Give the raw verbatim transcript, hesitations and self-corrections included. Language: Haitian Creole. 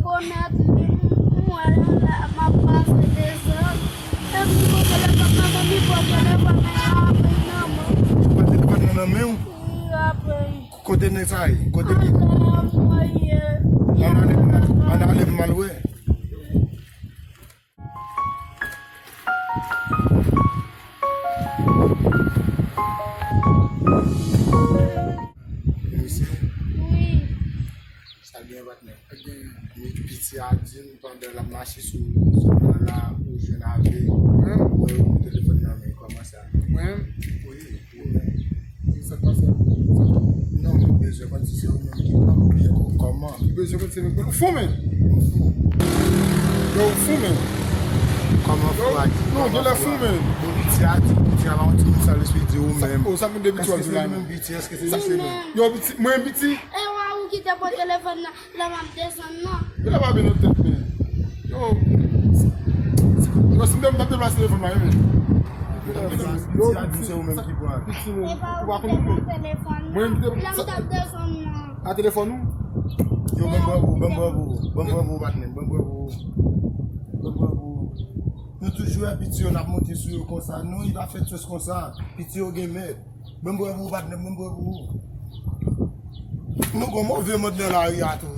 Pwomèt li, m wè l la, m ap pase dezòd. Epi m pran telefòn nan, men li pran telefòn nan, l ap nan men mwen. Li pran telefòn nan nan men w? Wi, apre. Kote nèg sa ye? Kote li? Atè a mwen ye. Ann ale pou m al, ann ale pou m al wè. Mesye. Wi. Sa gen patnè. Men piti a di m pandan l ap mache sou, sou wout la, ou jwenn avè l. Mwen, ou telefòn nan men, kòman sa? Mwen? Wi, ou menm. Sa k pase? Non, mwen bezwen konn si se ou menm ki pran oubyen kò-, kòman. Ou bezwen konn si se mwen ki pran. Ou fou, men. Ou fou. Yo, ou fou, men. Kòman fou a di? Non, gen lè fou, men. Bon, piti a di, piti a pa yon timoun sa, lespri di ou menm. O, sa moun de piti a di la, men. Èske se li menm piti? Èske se li menm? Yo, piti, mwen piti? E wa ou ki te pran telefòn nan, lè m ap desann nan. Yo, la pa byen nan tèt, men. Yo. Yo, si m te, m t ap deplase telefòn la, men. Yo, piti a di se ou menm ki pran. Piti, men. Ou pa konn ou, men. Mwen, m te, lè m t ap desann nan. A telefòn ou? Yo, ban m bwè pou ou, ban m bwè pou ou, ban m bwè pou ou, patnè, ban m bwè pou ou. Ban m bwè pou ou. Nou toujou wè piti yo n ap monte sou yo konsa. Non, li pa fèt sòs konsa. Piti yo gen mèt. Ban m bwè pou ou, patnè, ban m bwè pou ou. Nou gon move mond nan lari a tou.